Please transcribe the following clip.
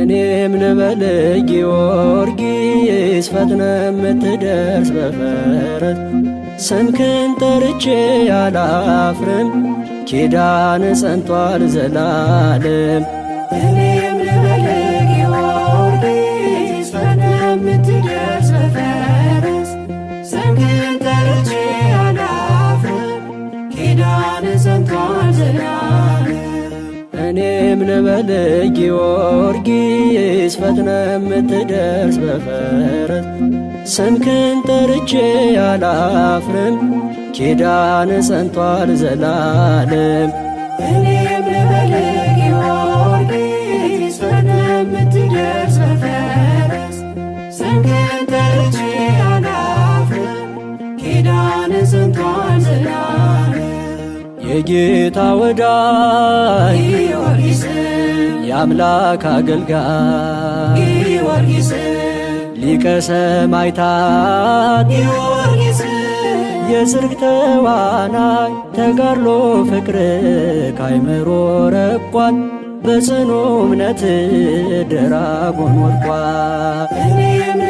እኔም ልበል ጊዮርጊስ ፈጥነ የምትደርስ በፈረስ፣ ስምህን ጠርቼ አላፍርም፣ ኪዳን ጸንቷል ዘላለም። እኔም ልበል ጊዮርጊስ ፈጥነ የምትደርስ በፈረስ፣ ስምህን ጠርቼ አላፍርም፣ ኪዳን ጸንቷል ዘላለም። እኔም ልበል ጊዮርጊስ ፈጥነ የምትደርስ በፈረስ፣ ስምህን ጠርቼ አላፍርም፣ ኪዳን ጸንቷል ዘላለም። እኔም ልበል ጊዮርጊስ ፈጥነ የምትደርስ በፈረስ፣ ስምህን ጠርቼ አላፍርም፣ ኪዳን ጸንቷል ዘላለም። የጌታ ወዳጅ ጊዮርጊስ፣ የአምላክ አገልጋይ ጊዮርጊስ፣ ሊቀ ሰማዕታት ጊዮርጊስ፣ የጽድቅ ተዋናይ፣ ተጋድሎ ፍቅር ካይምሮ ረቋል፣ በጽኑ እምነት ደራጎን ወድቋል። እኔም